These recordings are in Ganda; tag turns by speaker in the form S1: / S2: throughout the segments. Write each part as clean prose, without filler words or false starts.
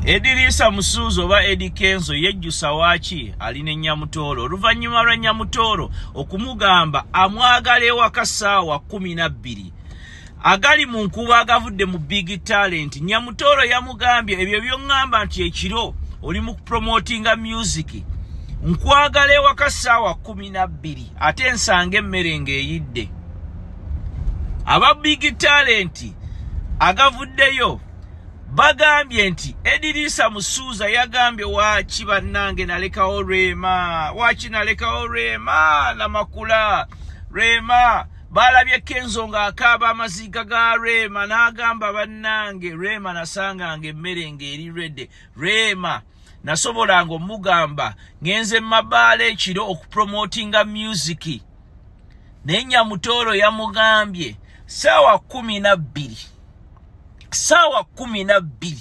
S1: Edirisa Musuuza oba Eddy Kenzo yejjusa waaki ali ne Nyamutooro oluvannyuma lwa Nyamutooro okumugamba amwagala ewaka ssaawa 12. Agali mu nkuba agavudde mu Big Talent, Nyamutooro yamugambye ebyo by'oŋŋamba nti ekiro oli mu kupromotinga music, nkwagala ewaka ssaawa 12 ate nsanga emmere ng'eyidde. Aba Big Talent agavuddeyo bagambye nti Edirisa Musuuza yagambye waaki bannange nalekawo Rema, waaki nalekawo Rema namakula Rema. Balabye Kenzo ng'akaaba amaziga ga Rema n'agamba bannange Rema nasanganga emmere ng'eri ready, Rema nasobolanga omugamba ngenze mabaala ekiro okupromotinga music, naye Nyamutooro yamugambye ssaawa 12, ssaawa 12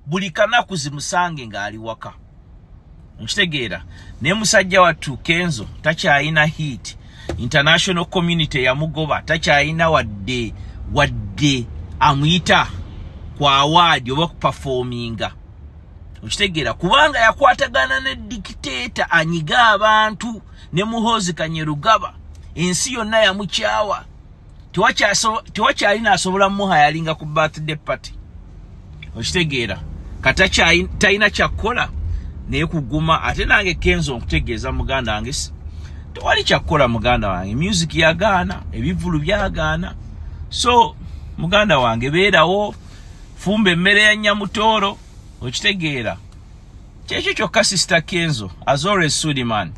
S1: buli kanaku zimusange ng'ali waka. Nkitegeera naye musajja wattu Kenzo takyayina hit, international community yamugoba, takyayina wadde amuyita ku award oba kuperforminga. Okitegeera, kubanga yakwatagana ne dictator anyiga abantu ne Muhoozi Kainerugaba, ensi yonna yamukyawa, tewakyalina asobola muhayalinga ku birthday party. Okitegeera, kata talina kyakkola naye kuguma. Ate nange Kenzo nkutegeeza muganda wange, tewali kyakkola muganda wange, music yagaana, ebivulu byagaana, so muganda wange beerawo, fumba emmere ya Nyamutooro. Okitegeera, kyekyo kyokka. Sister Kenzo, as always, Sudiman.